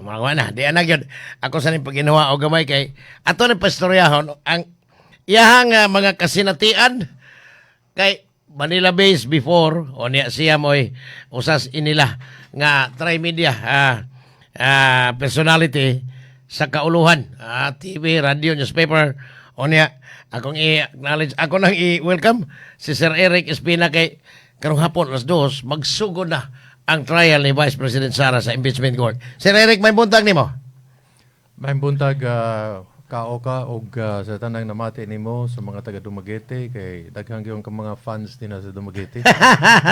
Mga na, di ana gyud. Ako sa ning paginawa og gamay kay ato ni pastoryahon ang iyahang mga kasinatian kay Manila base before o niya siya mo'y usas inila nga trimedia personality sa kauluhan, TV, radio, newspaper. O niya akong i-acknowledge, ako nang i-welcome si Sir Eric Espina kay karong hapon alas 2 magsugod na ang trial ni Vice President Sara sa impeachment court. Sir Eric, may buntag nimo. May buntag, kaoka og sa tanang namati nimo, sa mga taga Dumaguete kay daghan gyud ka mga fans din sa Dumaguete.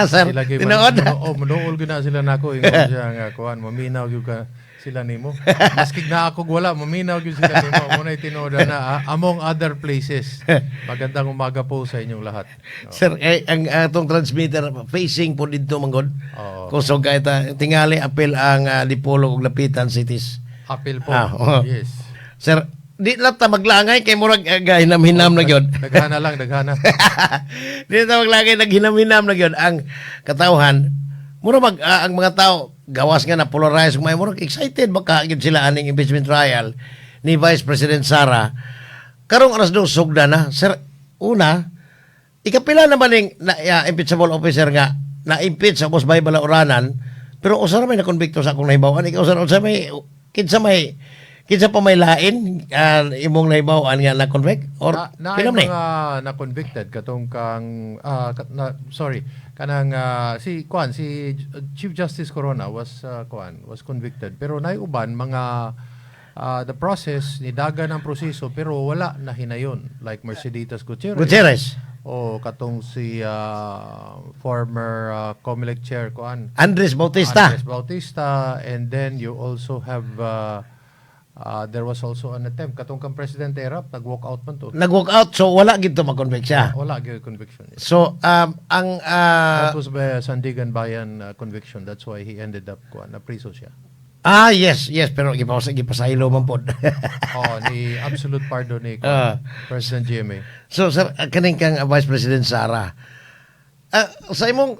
Sir, Sila gyud tinuod. Oh, manuol gyud na sila nako, ingon siya nga kuan, maminaw gyud ka sila nimo. Maski na ako wala, maminaw gyud sila nimo. Mo na tinuod na among other places. Magandang umaga po sa inyong lahat. Oh. Sir, eh, ang atong transmitter facing po dito manggod. Oo. Kusog kay ta tingali apil ang Dipolog ug Dapitan cities. Apil po. Ah, oo. Yes. Sir, di lang ta maglangay kay murag gahinam-hinam na gyud. Daghana lang, daghana. Di ta maglangay, naghinam-hinam na gyud ang katawhan. Mura mag ang mga tao gawas nga na polarize, may murag excited baka gyud sila aning impeachment trial ni Vice President Sara. Karong alas 2 sugda na. Sir, una, ikapila naman ning na, impeachable officer nga na-impeach sa ubos may balauranan, pero usa ra may nakonbikto sa akong nahibaw-an. Ikaw, sir, unsa may kinsa pa may lain imong nahibaw-an nga na-convict or Na pila man ni? Mga na-convicted katong kang na, sorry, kanang si kuan, si Chief Justice Corona was kuan, was convicted, pero nay uban mga the process ni daga ng proseso pero wala na hinayon, like Merceditas Gutierrez Gutierrez. O katong si former COMELEC chair kuan, Andres Bautista. Andres Bautista. And then you also have there was also an attempt katong kang President Erap, nag-walk out man to. Nag-walk out, so wala gid to ma-convict siya. Wala gyud conviction. So ang That was by Sandiganbayan conviction. That's why he ended up kuan, napriso siya. Ah, yes, pero gipasaylo man pod. Oh, ni absolute pardon ni kuan, President GMA. So sir, kaning kang Vice President Sara, sa imong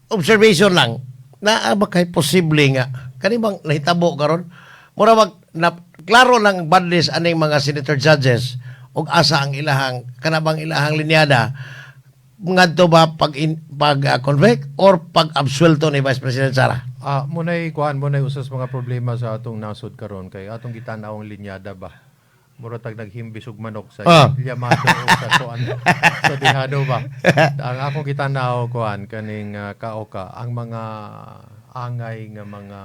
observation lang, naa ba kay posible nga kani bang nahitabo karon? Mura mag na, klaro lang badlis aning mga senator judges ug asa ang ilahang kanabang ilahang linyada ngadto ba pag convict or pag absuelto ni Vice President Sara? Ah, munay kuan, munay usas mga problema sa atong nasod karon kay atong gitan-aw ang linyada ba. Mura tag naghimbis og manok sa llamado o sa kuan, sa dihado ba. Ang akong gitan-aw kuan kaning kaoka, ang mga angay nga mga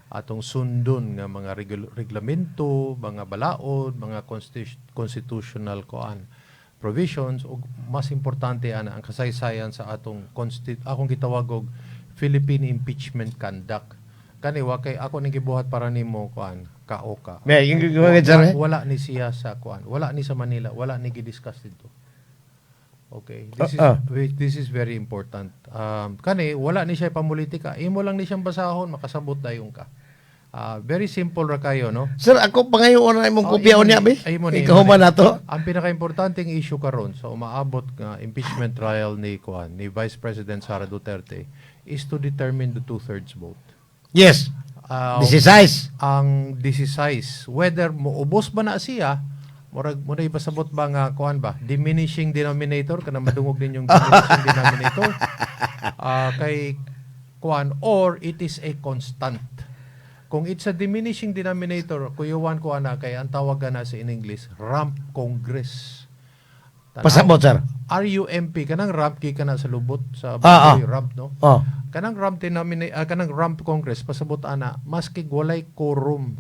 atong sundon nga mga reglamento, mga balaod, mga constitutional kuan provisions, ug mas importante ana ang kasaysayan sa atong akong gitawag og Philippine impeachment conduct. Kani wa kay ako ning gibuhat para nimo kuan, kaoka. May yung sir, eh? Wala ni siya sa kuan. Wala ni sa Manila, wala ni gidiscuss dito. Okay. This is This is very important. Kani wala ni siya pamulitika. Imo lang ni siyang basahon, makasabot dayon ka. Ah, very simple ra kayo, no? Sir, ako pangayoon na imong Oh, kopya imo unya ni- bi. ay, imo ni, Ikaw imo man ni. nato. Ang pinakaimportanteng issue karon sa umaabot nga impeachment trial ni kuan, ni Vice President Sara Duterte is to determine the two-thirds vote. Yes. This is. Ang 16 whether moubos ba na siya, murag mo na ipasabot ba nga kuan ba, diminishing denominator, kana madungog din yung diminishing denominator. Ah, kay kuan, or it is a constant. Kung it's a diminishing denominator, kuyuwan ko ana kay ang tawag na sa in English rump congress. Pasabot, sir. RUMP, kanang rump kay kana sa lubot sa baboy, rump, no? Oh. Kanang rump kanang rump congress, pasabot ana maski walay quorum,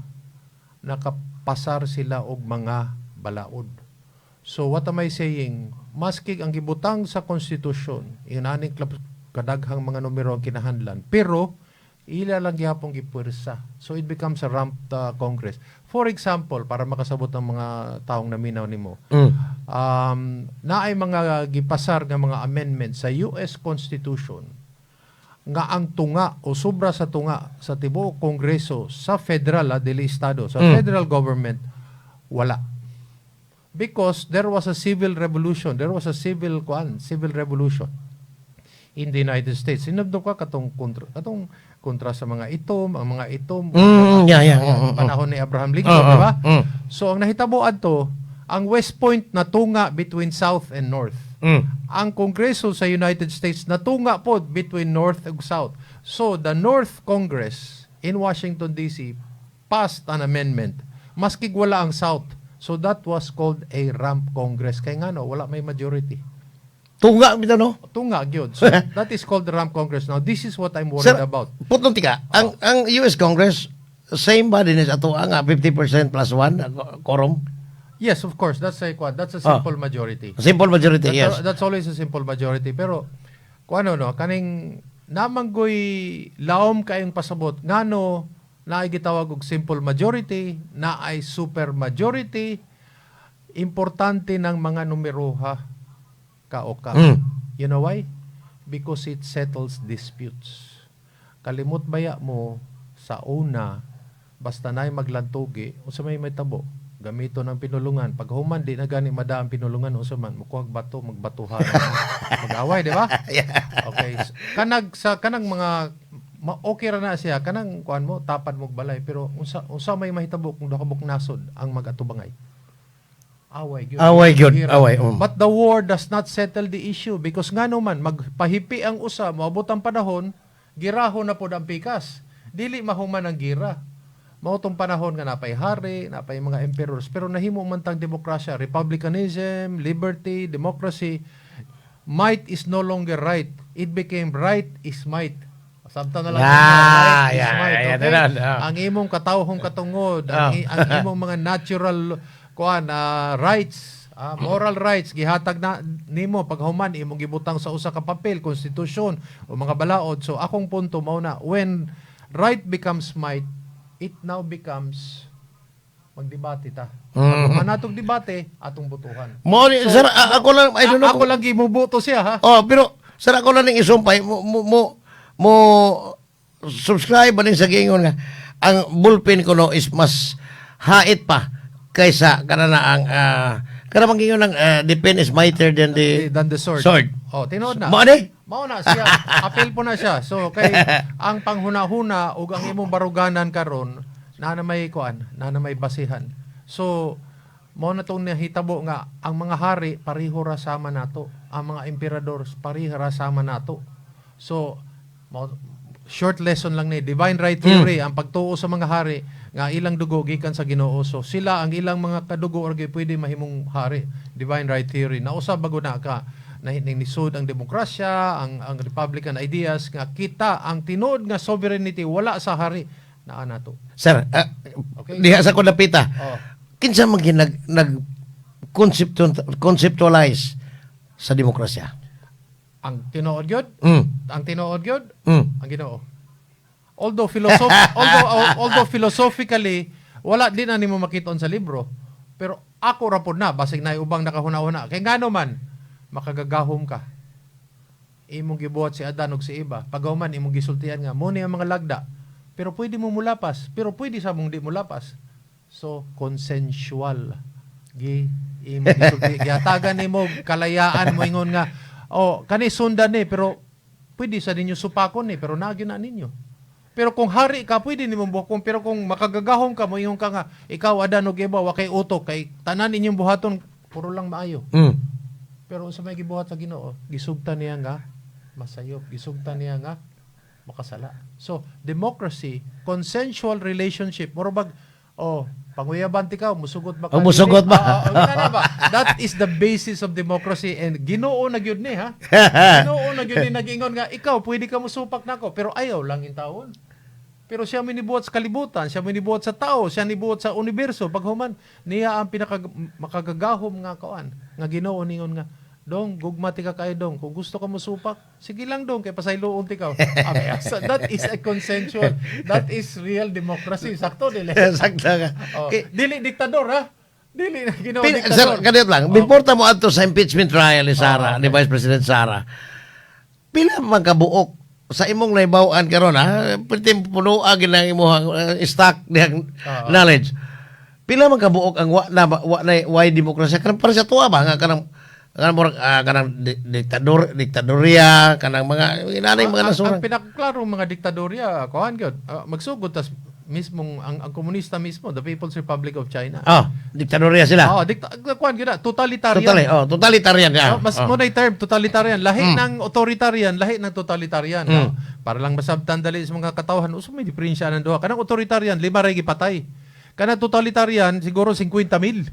nakapasar sila og mga balaod. So what am I saying? Maski ang gibutang sa konstitusyon, inaning kadaghang mga numero ang kinahanglan, pero ila lang gihapon gipuwersa. So it becomes a rump congress. For example, para makasabot ang mga taong naminaw nimo, naay mga gipasar nga mga amendment sa US Constitution nga ang tunga o sobra sa tunga sa tibuok kongreso sa federal, dili estado, sa federal government, wala, because there was a civil revolution, there was a civil kuan, civil revolution in the United States. Hinumdum ka katong kontra, katong kontra sa mga itom, ang mga itom panahon ni Abraham Lincoln, di ba? So ang nahitabo adto, ang West Point natunga between South and North. Ang Kongreso sa United States natunga pod between North ug South. So the North Congress in Washington DC passed an amendment maski wala ang South. So that was called a rump Congress kay ngano wala may majority. Tunga bitaw, no? Tunga gyud. So that is called the rump Congress. Now this is what I'm worried Sir, about. Putong tika, ang US Congress same ba din sa ato ang 50% plus 1 quorum? Yes, of course. That's a simple majority. Simple majority, yes. That's always a simple majority. Pero kung ano no, kaning namanggoy laom kayong pasabot ngano naay gitawag og simple majority, naay super majority, importante ng mga numeroha ka o ka. You know why? Because it settles disputes. Kalimot baya mo sa una, basta na'y maglantugi, unsa may tabo, gamito ng pinulungan. Pag human, di na gani mada ang pinulungan, unsa man, mukuhag bato, magbatuhan. Mag-away, di ba? Okay. So, kanag sa kanang mga okay ra na siya kanang kuan mo tapad mo balay, pero unsa may mahitabo kung duha ka buok nasod ang mag-atubangay? Away gyud. Away gyud, Gira. away. But the war does not settle the issue because ngano man magpahipi ang usa, moabot ang panahon, giraho na pod ang pikas. Dili mahuman ang gira. Mao tong panahon nga napay hari, napay mga emperors, pero nahimo man tang demokrasya, republicanism, liberty, democracy. Might is no longer right. It became right is might. Sabta na lang right is might, okay? Ang imong katawhong katungod, ang imong mga natural kuan rights, moral rights gihatag na nimo paghuman imong gibutang sa usa ka papel, konstitusyon o mga balaod. So akong punto mao na when right becomes might, it now becomes magdebate ta. Pag natong debate, atong botohan. Mo ni sir, ako lang, I don't know. Ako lang gimuboto siya ha. Oh, pero sir, ako lang ning isumpay mo subscribe ba ning sa giingon nga ang bullpen ko no is mas hait pa kaysa kana na ang kana bang giingon ng the pen is mightier than the Than the sword. sword. Oh, tinuod na. Mao ni? Mao na siya. Apil po na siya. So kay ang panghuna-huna ug ang imong baruganan karon na na may kuan, na na may basihan. So mao na tong nahitabo nga ang mga hari pareho ra sama nato. Ang mga emperador pareho ra sama nato. So mao, short lesson lang ni divine right theory, ang pagtuo sa mga hari nga ilang dugo gikan sa Ginoo, so sila ang ilang mga kadugo or pwede mahimong hari. Divine right theory nausab bago na ka na nisud ang demokrasya, ang republican ideas nga kita ang tinuod nga sovereignty wala sa hari, naa nato. Sir, Okay. diha sa ko napita. Oh. Kinsa man gyud nag nag conceptualize sa demokrasya? Ang tinuod gyud, ang tinuod gyud, ang Ginoo. Although philosophically wala din na nimo makita sa libro, pero ako ra pod na basig na ubang nakahuna-huna. Kay ngano man makagagahom ka. Imong gibuhat si Adan ug si Eva. Paghuman imong gisultian nga mo ni ang mga lagda. Pero pwede mo mulapas, pero pwede sa mong di mulapas. So consensual. Gi imong gisulti, gihatagan nimo kalayaan mo ingon nga, "Oh, kani sundan ni," pero pwede sa ninyo supakon ni, pero naagi na ninyo. Pero kung hari ka, pwede nimo buhakon. Pero kung makagagahom ka, moingon ka nga, "Ikaw Adan ug Eva, wa kay utok kay tanan inyong buhaton puro lang maayo." Pero unsa may gibuhat sa Ginoo? Gisugtan niya nga masayop, gisugtan niya nga makasala. So, democracy, consensual relationship, mura bag, "Oh, panguyaban ti ka, musugot ba ka?" Oh, musugot ba? Ah, ah, ah, na ba? That is the basis of democracy and Ginoo na gyud ni ha. Ginoo na gyud ni nag-ingon nga ikaw pwede ka musupak nako pero ayaw lang intawon. Pero siya may nibuhat sa kalibutan, siya may nibuhat sa tao, siya nibuhat sa universo. Paghuman, niya ang pinaka makagagahom nga kuan, nga Ginoo ningon nga, "Dong, gugma ti ka kay dong. Kung gusto ka musupak, sige lang dong, kay pasayloon ti ka." Ah, so that is a consensual. That is real democracy. Sakto, dili? Sakto ka. Oh, dili diktador ha. Dili na Ginoo Sir, diktador. ganito lang. Before ta mo adto sa impeachment trial ni Sara, ni Vice President Sara, pila man kabuok sa imong nahibaw-an karon ha, pwede puno gyud ang imong stock dihang knowledge. Pila man kabuok ang wa na why demokrasya kanang para sa tuwa ba nga kanang Kanang murag kanang diktador, diktadorya, kanang mga inanay mga nasura. Ang pinakaklarong mga diktadorya, kuan gyud, magsugod tas mismong ang komunista mismo, the People's Republic of China. Oh, diktadorya sila. Oh, kuan gyud na, totalitarian. Totally, oh, totalitarian ya. Oh, mas mo na term totalitarian, lahi ng authoritarian, lahi ng totalitarian. No? Para lang masabtan dali sa mga katawhan, uso may diferensya ng duha. Kanang authoritarian, lima ra gipatay. Kanang totalitarian siguro 50 mil.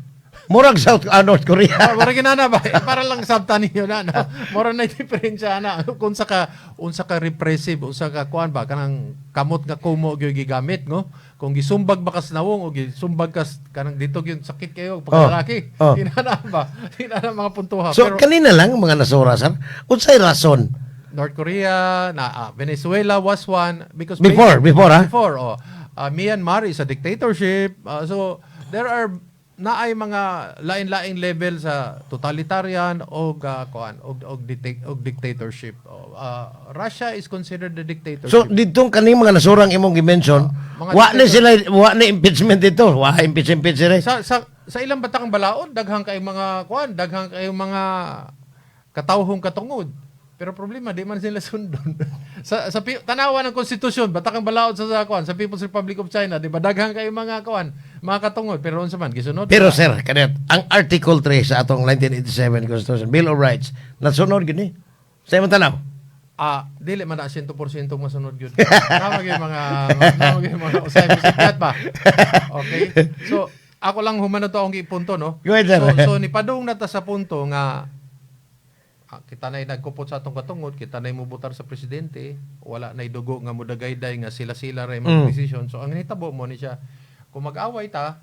Murag South North Korea. Oh, mura ginana ba? Eh, para lang sabtan ninyo na, no? Mura na diferensya na kung sa ka unsa ka repressive, unsa ka kuan ba, kanang kamot nga kumo gyud gigamit, no? Kung gisumbag ba kas nawong o gisumbag kas kanang dito gyud sakit kayo pagkalaki. Inana ba? Inana mga puntuha. So Pero kanina lang mga nasura, sir. Unsay rason? North Korea, na Venezuela was one because Before, before ah. Before, oh. Myanmar is a dictatorship. So there are naay mga lain-laing level sa totalitarian o kuan og dictatorship. Oh, Russia is considered the dictatorship. So ditong kaning mga nasurang imong gi-mention, Mga wa na sila, wa na impeachment dito, wa impeach impeach sila. Sa ilang batakang balaod, daghang kay mga kuan, daghang kay mga katawhong katungod. Pero problema, di man sila sundon. Sa tanawa ng konstitusyon, batakang balaod sa kuan, sa People's Republic of China, di ba daghang kay mga kuan, mga katungod, pero unsa man gisunod? Pero sir, kanet, ang Article 3 sa atong 1987 Constitution, Bill of Rights, nasunod gini. Sa imong tanaw. Ah, dili man na 100% masunod gyud. Naa gyud mga usay musikyat ba. Okay? So, ako lang human na to akong gipunto, no? Go ahead, sir. So nipadung na ta sa punto nga kita na'y nagkupot sa atong katungod, kita na'y mubutar sa presidente, wala na'y dugo nga mudagayday nga sila-sila ray mag-decision. So ang nitabo mo ni siya, kung mag-away ta,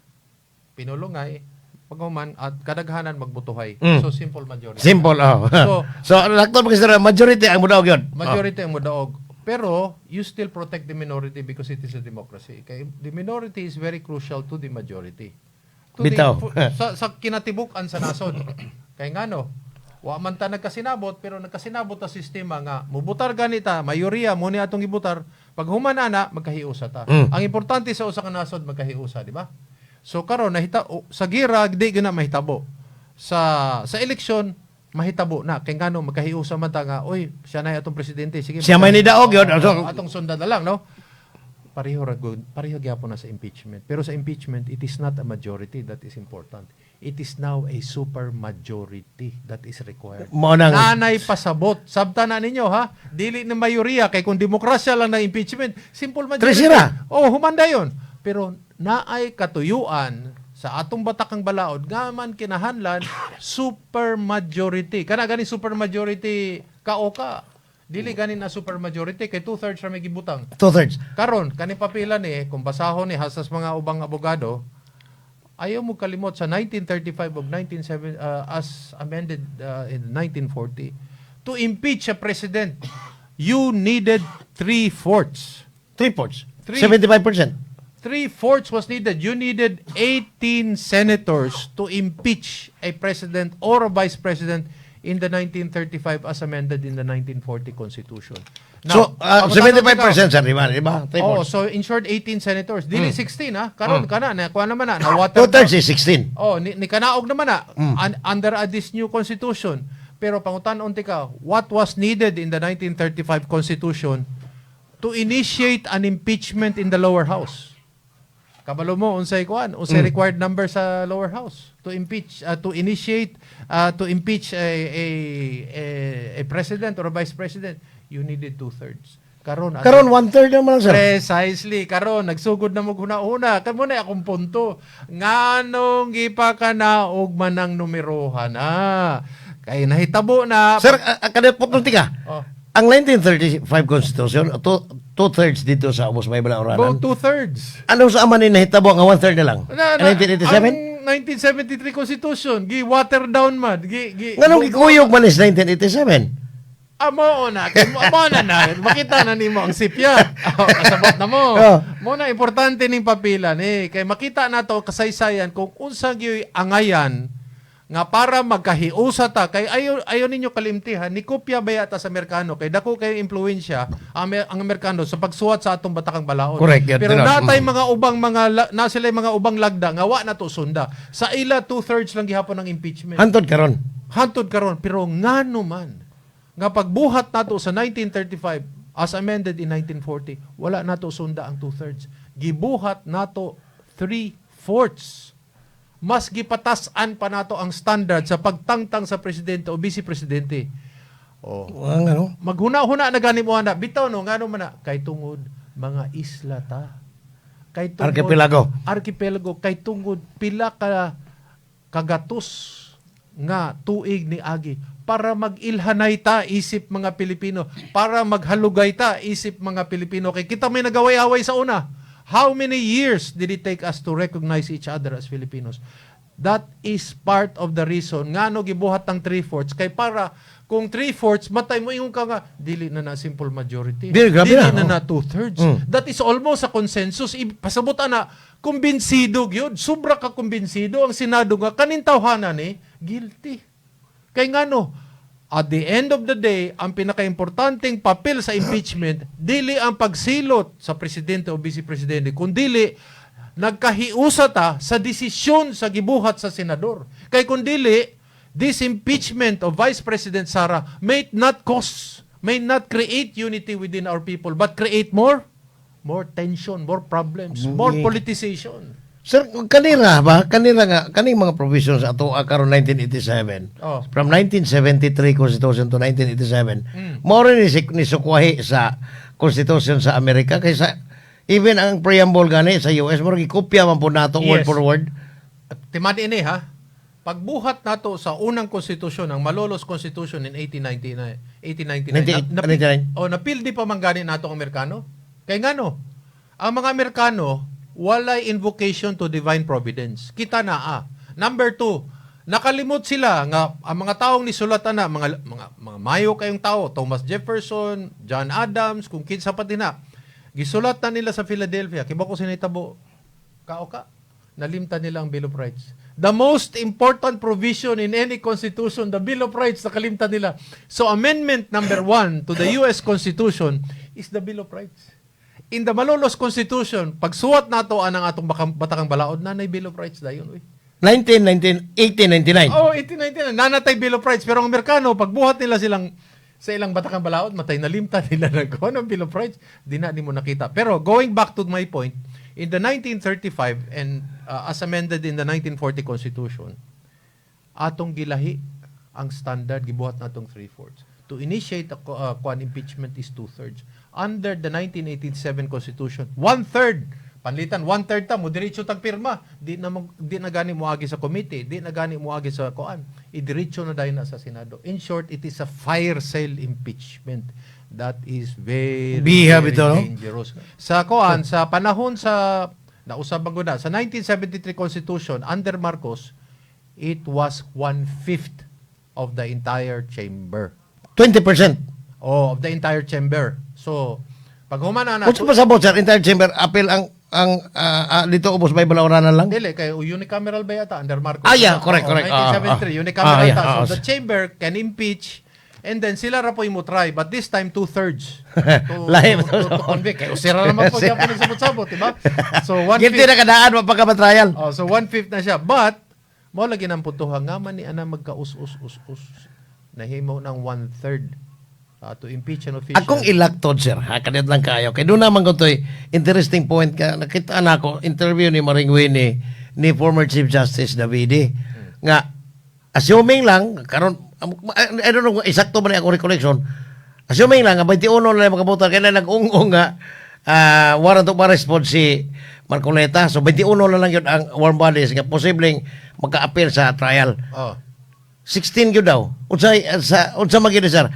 pinulungay, paghuman at kadaghanan magbutuhay. So simple majority. Simple, oh. So, so lakton pa kasi majority ang mudaog yun. Majority ang mudaog. Pero you still protect the minority because it is a democracy. Kay the minority is very crucial to the majority. To the, Bitaw. Sa kinatibuk-an sa nasod. Kay ngano, wa man ta nagkasinabot pero nagkasinabot ta sistema nga mubutar ganita, mayoriya mo ni atong gibutar, pag human ana magkahiusa ta. Ang importante sa usa ka nasod, magkahiusa, di ba? So karon nahita sa gira di gyud na mahitabo. Sa eleksyon mahitabo na kay ngano magkahiusa man ta nga, oy, siya na atong presidente, sige. Siya may nidaog yun. Oo, So, atong sundan na lang, no? Pareho ra gud, pareho gyapon na sa impeachment. Pero sa impeachment, it is not a majority that is important. It is now a super majority that is required. Mao nang Nanay pasabot. Sabta na ninyo ha. Dili na mayoriya kay kung demokrasya lang na impeachment, simple majority. Tresira. Oh, humanda yon. Pero naay katuyuan sa atong batakang balaod nga man kinahanglan super majority. Kana gani super majority ka o ka. Dili gani na super majority kay two-thirds ra may gibutang. Two-thirds. Karon kani papila ni kung basahon ni hasas mga ubang abogado, ayaw mo kalimot sa 1935 ug 197 as amended in 1940, to impeach a president you needed three-fourths. Three-fourths. Three. 75%. Three-fourths was needed. You needed 18 senators to impeach a president or a vice president in the 1935 as amended in the 1940 Constitution. So, Pangutan-on 75%, sir, di ba? Di ba? Oh, Three-fourths. so in short, 18 senators. Dili 16 ha. Karon kana na kuha naman na, na water. Two-thirds is 16. Oh, ni kanaog naman na under this new constitution. Pero pangutan-on ka, what was needed in the 1935 Constitution to initiate an impeachment in the lower house? Kabalo mo unsay kuan, unsay required number sa lower house to impeach to initiate to impeach a president or a vice president? You needed two-thirds. Karon Karon one-third naman lang, sir. Precisely. Karon nagsugod na mo huna-huna. Kamo na akong punto. Nganong gipakanaog man ang numerohan na. Kay nahitabo na. Sir, kanit po ka. Oh. Ang 1935 Constitution, two-thirds dito sa ubos may About balauranan. two-thirds. Ano sa ama ni nahitabo nga one-third na lang? Na, 1987? ang 1973 Constitution, gi water down man. Gi Nganong gikuyog man is 1987? Amo na, kay mo na na. Makita na nimo ang sipya. Oh, kasabot na mo. Oh. Mo na importante ning papila ni kay makita nato kasaysayan kung unsa gyuy angayan nga para magkahiusa ta kay ayo ayo ninyo kalimtihan ni kopya ba yata sa Amerikano kay dako kay impluwensya ang Amerikano sa pagsuwat sa atong batakang balaod. Correct, yun, Pero tinuod. natay mga ubang mga na sila mga ubang lagda nga wa na to sunda. Sa ila, two-thirds lang gihapon ang impeachment. Hantod karon. Hantod karon, pero ngano man nga pagbuhat nato sa 1935 as amended in 1940, wala nato sunda ang two-thirds? Gibuhat nato three-fourths. Mas gipatas-an pa nato ang standard sa pagtangtang sa presidente o vice presidente. Oh. Ang ano? Maghuna-huna na gani mo ana. Bitaw no, ngano man na kay tungod mga isla ta. Kay tungod Archipelago. Archipelago, kay tungod pila ka kagatos nga tuig ni agi para mag-ilhanay ta isip mga Pilipino, para maghalugay ta isip mga Pilipino, kay kita may nagaway-away sa una. How many years did it take us to recognize each other as Filipinos? That is part of the reason ngano gibuhat ang 3/4, kay para kung 3/4, matay mo ingon ka nga dili na na simple majority, Dili, grabe dili na, na oh. na two-thirds. That is almost a consensus. Pasabot ana, kumbinsido gyud, sobra ka kumbinsido ang Senado nga kaning tawhana ni guilty. Kay ngano, at the end of the day, ang pinakaimportanteng papel sa impeachment dili ang pagsilot sa presidente o vice presidente, kundili nagkahiusa ta sa desisyon sa gibuhat sa senador. Kay kundili, this impeachment of Vice President Sara may not cause, may not create unity within our people, but create more tension, more problems, more politicization. Sir, kanira ba? Kanira nga, kaning mga provisions ato karon 1987. Oh. From 1973 Constitution to 1987. Mao rin ni sukwahi sa Constitution sa Amerika kaysa even ang preamble gani sa US mo gikopya man po nato word for word. Timad ini ha. Pagbuhat nato sa unang konstitusyon, ang Malolos Constitution in 1899, 1899, 1999. Oh, napildi pa man gani nato ang Amerikano. Kay ngano? Ang mga Amerikano walay invocation to divine providence. Kita na ah. Number two, nakalimot sila nga ang mga taong nisulatan na mga mayo kayong tao, Thomas Jefferson, John Adams, kung kinsa pa din na. Gisulat na nila sa Philadelphia. Kibaw ko sinitabo kao ka. Nalimtan nila ang Bill of Rights. The most important provision in any constitution, the Bill of Rights, nakalimtan nila. So amendment number 1 to the US Constitution is the Bill of Rights. In the Malolos Constitution, pagsuwat nato anang atong batakang balaod, nanay Bill of Rights dayon. Uy. 19, 19, 1899. Oh, 1899. Nanatay Bill of Rights. Pero ang Amerikano, pagbuhat nila silang sa ilang batakang balaod, matay nalimtan nila na ng Bill of Rights. Di na ni mo nakita. Pero going back to my point, in the 1935 and as amended in the 1940 Constitution, atong gilahi ang standard, gibuhat natong 3/4. To initiate a kuan impeachment is two-thirds. Under the 1987 Constitution, one-third. Panlitan, one-third ta, mo diretso tag pirma. Di na gani moagi sa committee, di na gani moagi sa kuan. Idiretso na dayon na sa Senado. In short, it is a fire sale impeachment. That is very, Biha very bitaw, no? dangerous. Sa kuan, sa panahon sa nausab ko na, sa 1973 Constitution, under Marcos, it was one-fifth of the entire chamber. 20%. Oh, of the entire chamber. So, pag human na Unsa pasabot, sir, entire chamber apil ang dito ubos may balauranan lang? Dili, kay unicameral ba yata under Marcos? Ah, yeah, correct, Oo, correct. 1973, unicameral ta. So, the chamber can impeach and then sila ra po mo try, but this time two-thirds Lahi to convict. Kay usira naman po gyapon ang sabot-sabot, di ba? So, Guilty one-fifth. na kadaan wa pa ka trial. Oh, so one-fifth na siya. But, mao lagi nang puntuhan nga man ni ana magkaus-us-us-us. Nahimo ng one-third to impeach an official. Akong ilaktod, sir, ha, kanit lang kayo. Kay doon naman ko to'y interesting point ka. Nakita na ako, interview ni Maring Winnie ni former Chief Justice Davide. Nga, assuming lang, karon I don't know kung eksakto ba ni akong recollection, assuming lang, nga 21 na lang makabutan, kaya na nag-ungong nga, warrant of arrest po si Marcoleta. So, 21 na lang yun ang warm bodies nga posibleng maka-appear sa trial. 16 gyud daw. Unsay sa unsa man gyud, sir?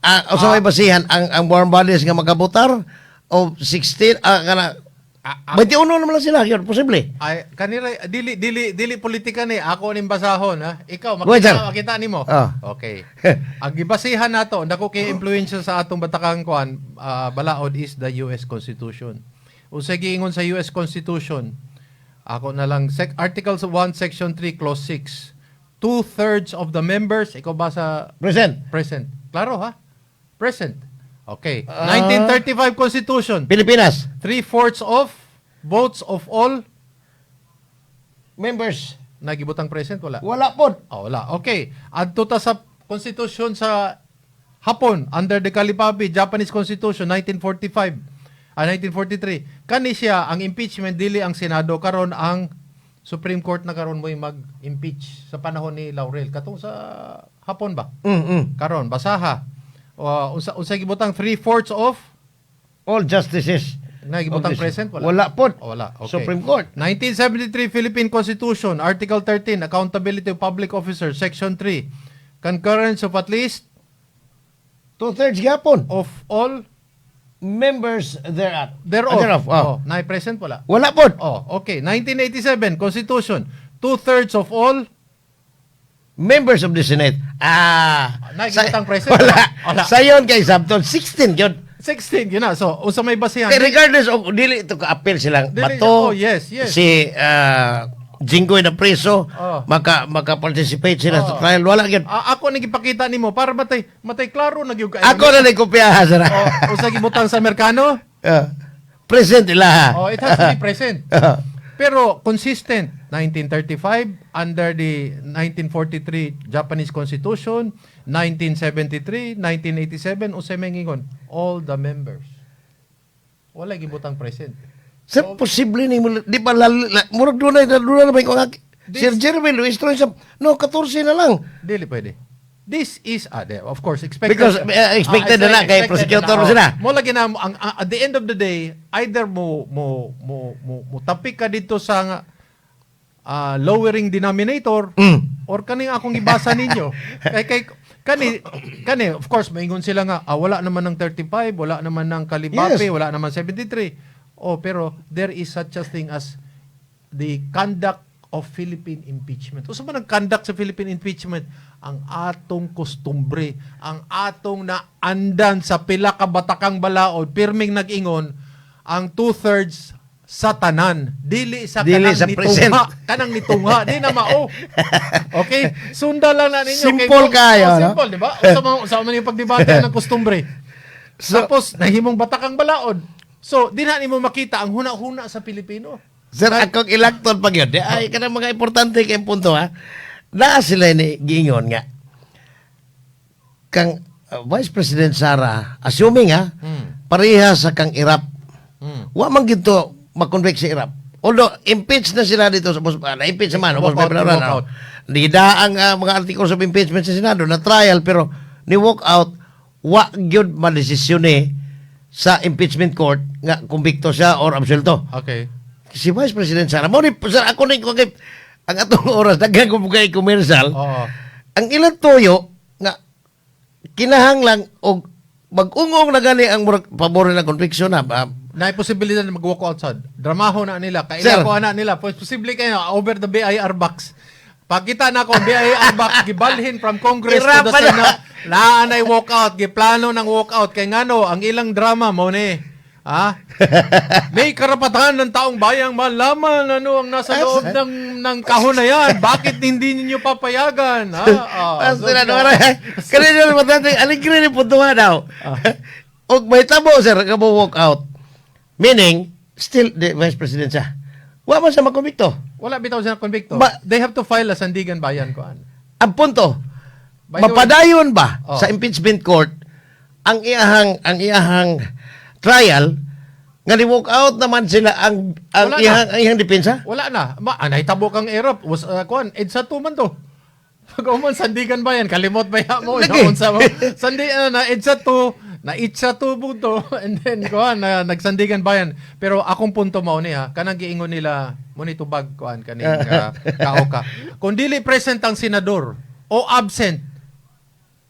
Unsa may basihan ang warm bodies nga makabotar o 16 kana 21 naman lang sila yun, posible. Ay kanira dili politika ni ako ning basahon ha. Ikaw Go ahead, makita sir. makita nimo. Okay. Ang gibasihan nato dako kay impluwensya sa atong batakang kuan balaod is the US Constitution. Unsay giingon sa US Constitution? Ako na lang Articles 1 Section 3 Clause 6. Two-thirds of the members, ikaw ba sa Present. Present. Klaro ha? Present. Okay. 1935 Constitution. Pilipinas. Three-fourths of votes of all Members. Nagibutang present, wala? Wala pod. Oh, wala. Okay. Adto ta sa konstitusyon sa Hapon under the Kalipabi Japanese Constitution 1945, 1943. Kani siya ang impeachment, dili ang Senado karon, ang Supreme Court na karon mo'y mag-impeach sa panahon ni Laurel katong sa Hapon ba? Karon basaha. Unsa gibutang three-fourths of all justices. Nagibutang of this- present, wala? Wala pod. Oh, wala. Okay. Supreme Court. 1973 Philippine Constitution, Article 13, Accountability of Public Officers, Section 3. Concurrence of at least Two-thirds gyapon. Of all members thereat. Thereof. Ah, thereof. Oh. Oh, na present, wala? Wala pod. Oh, okay. 1987 Constitution, two-thirds of all members of the Senate. Ah. Nakikita ang present? Wala. Wala. Sayon kay sabton 16 yun. 16 yun na. So, unsa may basihan? Kay regardless of dili ito ka-appeal silang Dili, bato. oh, yes. Si Jinggoy na preso, maka participate sila sa trial, wala gyud. Ah, ako nang gipakita nimo para matay matay klaro na gyud kaayo. Ako na nagkopiyaha sir. Oh, unsa gibutang sa Amerikano? Present ila. Oh, it has to be present. Pero consistent, 1935 under the 1943 Japanese Constitution, 1973, 1987, unsay may ngingon? All the members. Wala gibutang present. Sir, posible ni mo, di ba murag dunay na ba yung Sir Jeremy Luistro sa no 14 na lang. Dili pwede. This is of course expected. Because, expected na na kay expected prosecutor na, oh. sila. Mo lagi na ang at the end of the day, either mo tapik ka dito sa lowering denominator or kaning akong ibasa ninyo. Kay kani of course maingon sila nga, wala naman ng 35, wala naman ng Kalibape, wala naman 73. Oh, pero there is such a thing as the conduct of Philippine impeachment. Unsa man ang conduct sa Philippine impeachment? Ang atong kostumbre, ang atong naandan sa pila ka batakang balaod, pirming nag-ingon ang two-thirds sa tanan, dili sa Dili kanang sa present. nitungha, kanang nitungha, di na mao. Okay? Sundan lang na ninyo. Simple kaayo, Oh, no? simple, di ba? Unsa man yung pagdebate ng kostumbre. So, Tapos nahimong batakang balaod. So, di na nimo makita ang huna-huna sa Pilipino. Sir, akong ilakton pag yun. Di, ay, kanang mga importante kay punto ha. Naa sila ni giingon nga. Kang Vice President Sara, assuming ha, pareha sa kang Erap. Wa man gito makonvict si Erap. Although, impeach na sila dito sa na-impeach naman. Walk Almost out, walk out. Nida ang mga articles of impeachment sa Senado na trial pero ni walk out, wa gyud madesisyon eh sa impeachment court nga kumbikto siya or absuelto si Vice President Sara. Mo ni sir, ako ni ko kay ang atong oras daghan ko kay commercial. Ang ilang toyo nga kinahanglan og mag-ungong na gani ang murag pabor ng conviction na. Na posibilidad na mag-walk outside. Dramaho na nila. Sir. Kaila ko na nila. Posible kayo over the BIR box. Pagkita na ako ang BIR box gibalhin from Congress to the Irapan na. Senate. Naa walk out, giplano ng walk out kay ngano ang ilang drama mo ni. Ah? May karapatan ng taong bayang malaman ano ang nasa loob ng kahon na yan. Bakit hindi ninyo papayagan? Ha? Ah, Basta na wala. Kanina naman natin, aligre ni puntuhan daw. Og may tabo sir, ka mo walk out. Meaning, still the Vice President siya. Wa man siya makumbikto. Wala bitaw siya konbikto. Ba- They have to file a Sandiganbayan kuan. Ang punto, By the way- mapadayon ba Oh. sa impeachment court ang iyahang trial nga ni walk out naman sila ang Wala na. iyahang depensa? Wala na. Ma, nahitabo kang Erap. Was, kuan, EDSA 2 man to. Pag uman, Sandiganbayan? Kalimot ba ya mo? Lagi. Unsa mo? Sandi, na EDSA 2, na EDSA 2 buto, and then, kuan, na, nagSandiganbayan. Pero akong punto mao ni ha, kanang giingon nila, mo ni tubag, kuan, kaning kaoka. Kung dili present ang senador, o absent,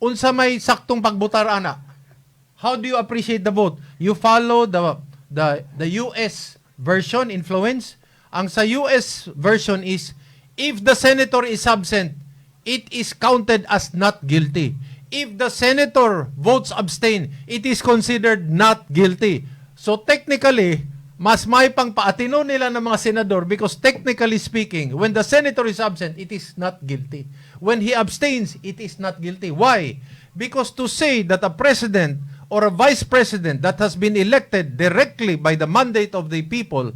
unsa may saktong pagbutar ana? How do you appreciate the vote? You follow the US version influence. Ang sa US version is if the senator is absent, it is counted as not guilty. If the senator votes abstain, it is considered not guilty. So technically, mas may pang paatino nila ng mga senador because technically speaking, when the senator is absent, it is not guilty. When he abstains, it is not guilty. Why? Because to say that a president or a vice president that has been elected directly by the mandate of the people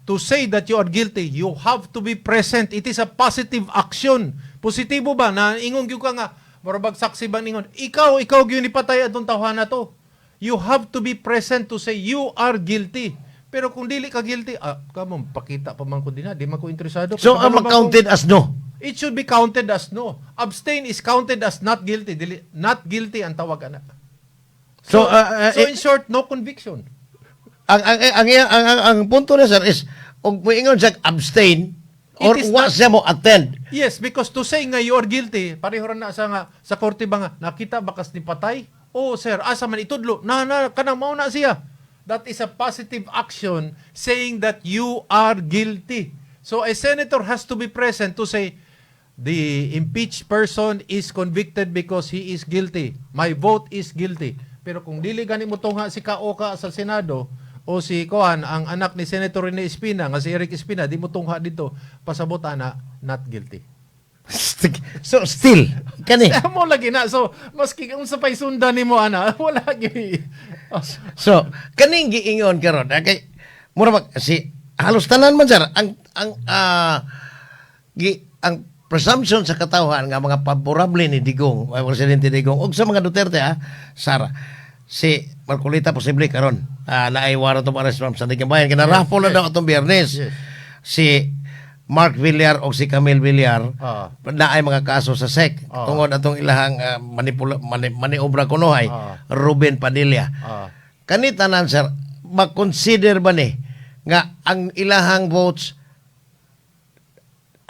to To say that you are guilty, you have to be present. It is a positive action. Positibo ba na ingon gyud ka nga murag saksi ba ningon, ikaw gyud nipatay atong tawhana to. You have to be present to say you are guilty. Pero kung dili ka guilty, ah, kamo pakita pa man ko dinha, di man ko interesado. So, ang Kabalo ba counted as no. It should be counted as no. Abstain is counted as not guilty. Dili, not guilty ang tawag ana. So, So in short, no conviction. Ang punto na, sir, is og moingon siya abstain or It is wa siya mo attend. Yes, because to say nga you are guilty, pareho ra na sa nga sa korte ba nga nakita ba kas ni patay? Oh sir, asa man itudlo? Na na kanang mao na siya. That is a positive action saying that you are guilty. So a senator has to be present to say the impeached person is convicted because he is guilty. My vote is guilty. Pero kung dili gani mo tungha si Kaoka sa Senado o si Kohan, ang anak ni Senator Rene Espina, nga si Eric Espina, di mo tungha dito, pasabot ana, not guilty. So still kani Mo lagi na. So, maski unsa pa'y sundan nimo ana, wala gyud. So kaning giingon karon, kay mura mag si halos tanan man, sir, ang presumption sa katawhan nga mga paborable ni Digong, ay Presidente Digong ug sa mga Duterte, Sara, si Marcoleta posible karon naay warrant of arrest from Sandiganbayan kay na-raffle na daw atong Biyernes. Si Mark Villar o si Camille Villar naay mga kaso sa SEC tungod atong ilahang maniobra kunohay Ruben Padilla. Kani tanan, sir, ma-consider ba ni nga ang ilahang votes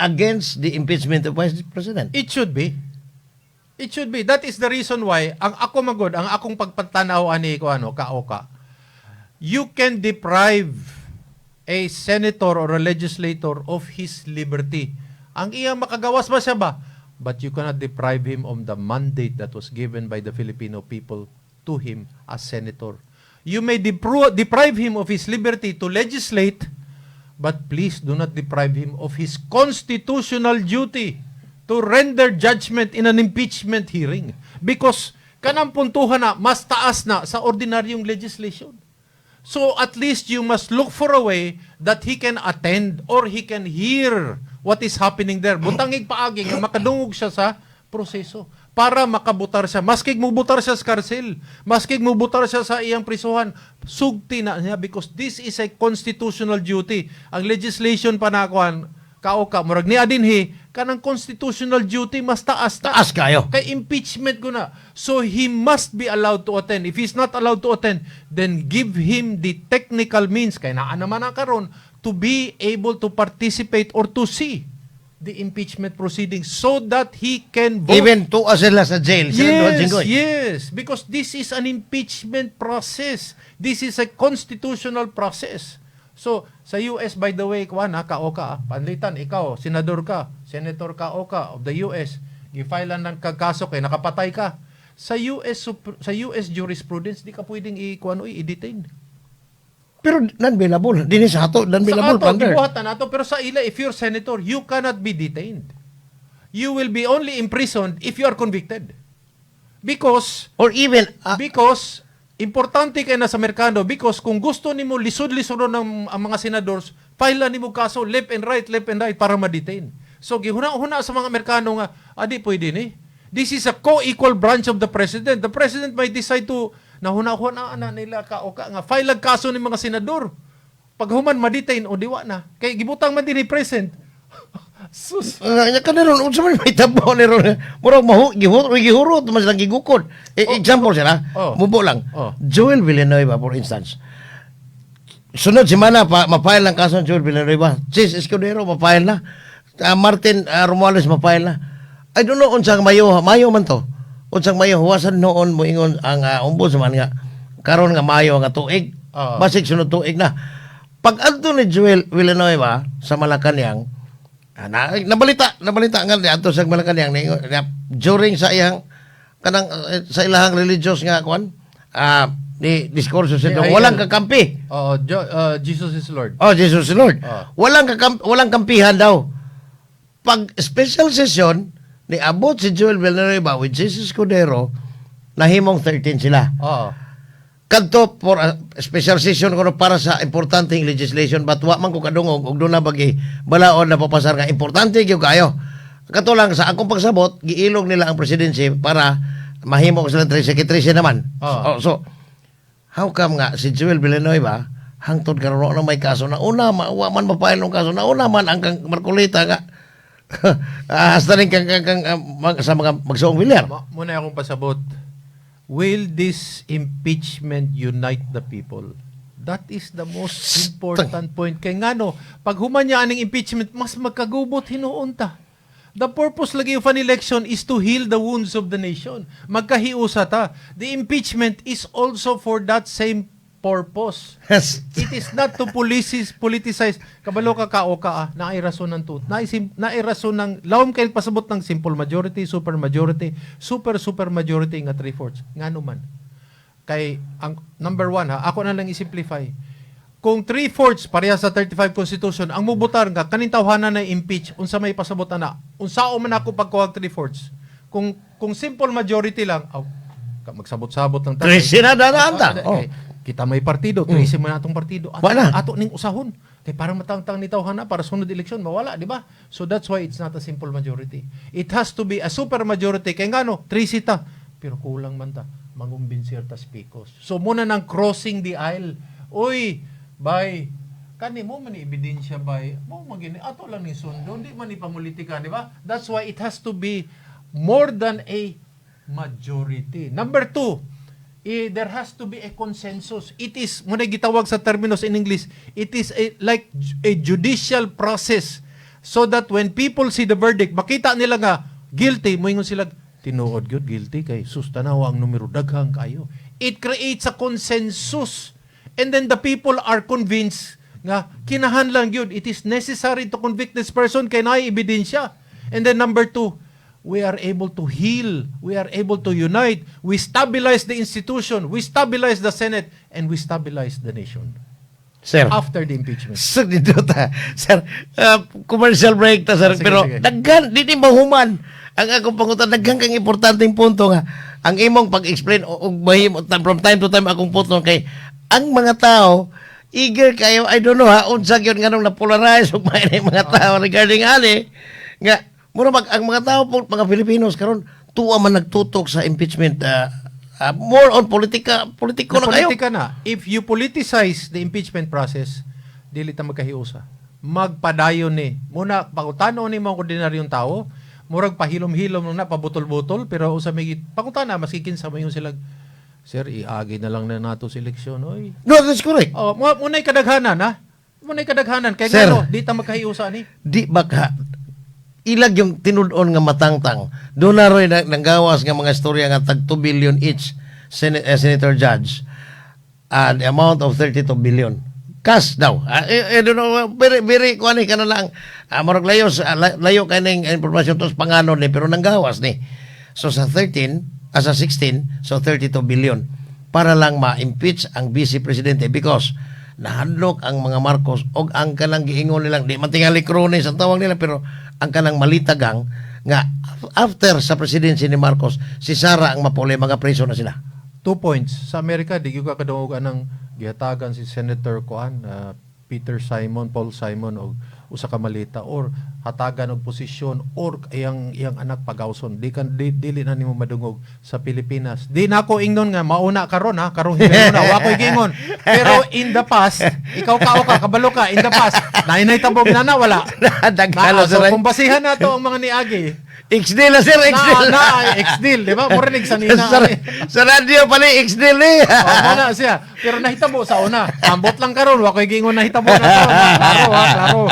against the impeachment of Vice President? It should be. It should be. That is the reason why ang ako magod, ang akong pagpantanaw ani ko ano, kaoka. You can deprive a senator or a legislator of his liberty. Ang iyang makagawas ba siya ba? But you cannot deprive him of the mandate that was given by the Filipino people to him as senator. You may deprive him of his liberty to legislate, but please do not deprive him of his constitutional duty to render judgment in an impeachment hearing. Because kanang puntuhan na, mas taas na sa ordinaryong legislation. So at least you must look for a way that he can attend or he can hear what is happening there. Butangig paagi nga makadungog siya sa proseso para makabutar siya. Maski mubutar siya sa karsel, maski mubutar siya sa iyang prisuhan, sugti na niya because this is a constitutional duty. Ang legislation pa na kuan kao ka murag ni adinhi kanang constitutional duty mas taas na. Taas kayo. Kay impeachment ko na. So he must be allowed to attend. If he's not allowed to attend, then give him the technical means kay naa naman na karon to be able to participate or to see the impeachment proceedings so that he can vote. Even tuwa sila sa jail. Sila duha, Jinggoy. Yes, because this is an impeachment process. This is a constitutional process. So, sa US, by the way, kuan ha, kaoka, panlitan, ikaw, senador ka, senator ka oka of the US, gi-file ng kagkaso kay nakapatay ka. Sa US jurisprudence, di ka pwedeng i-kuan oy, i-detain. Pero non-bailable. Dinhi sa ato, Sa non-bailable. ato, Plunder. gibuhat na nato, pero sa ila, if you're senator, you cannot be detained. You will be only imprisoned if you are convicted. Because Or even, Because importante kay na sa Amerikano because kung gusto nimo lisod-lisod ng ang mga senadors, file nimo kaso left and right para ma-detain. So gihuna-huna sa mga Amerikano nga adi pwede ni. This is a co-equal branch of the president. The president might decide to nahuna-huna na nila ka o ka nga file ag kaso ni mga senador. Pag human ma-detain o diwa na. Kay gibutang man din ni present. Sus. Nya ka ron, unsa man may tabo ni ron. Murag mahu gihurot gihurot man silang gigukod. Example sila, mubo lang. Joel Villanueva, for instance. Sunod semana pa ma-file ang kaso ng Joel Villanueva. Chiz Escudero ma-file na. Martin Romualdez ma-file na. I don't know unsang Mayo, Mayo man to. Unsang Mayo huwasan noon moingon ang ombudsman nga karon nga Mayo nga tuig. Basig sunod tuig na. Pag adto ni Joel Villanueva sa Malacanang, nabalita nga adto sa Malacanang during sa iyang kanang sa ilahang religious nga kuan ni diskurso siya Ni walang IL. kakampi. Oo, Jesus is Lord. Oh, Jesus is Lord. Walang kampihan daw. Pag special session ni abot si Joel Villanueva with Jesus Escudero, nahimong 13 sila. Kadto for a special session kuno para sa importanteng legislation, but wa man ko kadungog og duna bagi balaod na papasar nga importante gyud kayo. Kato lang sa akong pagsabot, giilog nila ang presidency para mahimo sila 13 naman. Oo. So, how come nga si Joel Villanueva hangtod karon na may kaso na una wa man mapile ng kaso na una man ang kang Marcoleta nga hasta rin kang sa mga magsuong Villar? Muna akong pasabot. Will this impeachment unite the people? That is the most important point. Kay ngano, pag human niya aning impeachment, mas magkagubot hinuon ta. The purpose lagi of an election is to heal the wounds of the nation. Magkahiusa ta. The impeachment is also for that same purpose. It is not to politicize. Kabalo ka ka o ka ah, naay rason ng tut. Naay rason ng lawom kay pasabot ng simple majority, super majority, super super majority nga 3/4. Ngano man? Kay ang number one ha, ako na lang i-simplify. Kung 3/4 pareha sa 35 Constitution, ang mubutar nga kaning tawhana na impeach, unsa may pasabot ana? Unsaon man ako pagkuha 3/4? Kung simple majority lang, aw, magsabot-sabot lang ta. 13 na daan ta. Ah, Oh. kay kita may partido, 13 man atong partido. Ato, Wala. ato ning usahon. Kay para matangtang ni tawhana para sunod eleksyon mawala, di ba? So that's why it's not a simple majority. It has to be a super majority. Kay ngano, 13 ta. Pero kulang man ta. Mangumbinser ta speakers. So muna nang crossing the aisle. Uy, bay, kani mo man ni ebidensya bay, mo magini ato lang ni sundo, di man ni pamulitika, di ba? That's why it has to be more than a majority. Number two, there has to be a consensus. It is, muna gitawag sa terminos in English, it is a, like a judicial process so that when people see the verdict, makita nila nga guilty, moingon sila, "Tinuod gyud guilty kay sus, tanawa ang numero, daghang kayo." It creates a consensus. And then the people are convinced nga kinahanglan gyud, it is necessary to convict this person kay naay ebidensya. And then number two, we are able to heal, we are able to unite, we stabilize the institution, we stabilize the Senate, and we stabilize the nation Sir. after the impeachment. Sir, dito ta. Sir, commercial break ta, sir. Sige, Pero sige. Daghan, di ni mahuman. Ang akong pangutan, daghan kang importanteng punto nga ang imong pag-explain og mahimo from time to time akong punto kay ang mga tao eager kayo. I don't know ha, unsa gyud nganong na-polarize ug may mga tao regarding ani nga mura mag ang mga tao po, mga Filipinos karon tuwa man nagtutok sa impeachment, more on politika, politiko na kayo. Politika na. If you politicize the impeachment process, dili ta magkahiusa. Magpadayon ni. Muna, pangutano ni mga ordinaryong tao, murag pahilom-hilom na, pabutol-butol, pero usa may pangutana, maski kinsa mo yung sila, "Sir, iagi na lang na nato sa eleksyon." Oy. No, that's correct. Oh, muna'y kadaghanan, ha? Muna'y kadaghanan. Kaya Sir. ngano, di ta magkahiusa ni. Di ba ka ilag yung tinud-on nga matangtang doon na ro'y nanggawas nga mga istorya nga tag 2 billion each senator judge, the amount of 32 billion cash daw. I don't know, very very kuan ni kana lang, murag layo layo kay ning information tos panganon ni, pero nanggawas ni. So sa 13, sa 16, so 32 billion para lang ma-impeach ang vice presidente because nahadlok ang mga Marcos og ang kanang giingon nilang di man tingali cronies ang tawag nila, pero ang kanang malitagang nga after sa presidency ni Marcos si Sara ang mapuli, mga preso na sila. Two points. Sa Amerika, di gyud ka kadungog anang gihatagan si Senator kuan, Peter Simon, Paul Simon og usa ka malita or hatagan og posisyon or iyang iyang anak pagawson. Di kan di, dili na nimo madungog sa Pilipinas. Di na ako ingnon nga mauna karon ha, karong higayon na wa ko'y giingon. Pero in the past, ikaw ka o ka kabalo ka in the past, naay tabog na na wala. Daghan Na, sir. So kung basihan nato ang mga niagi, Ex-deal na, sir, na ex-deal. na ex-deal, di ba? Mura sanina. Sa radyo pala, ex-deal eh. Oh, mo na siya. Pero nahitabo sa una. Ambot lang karon, wa ko'y giingon nahitabo na to. Klaro ha, klaro.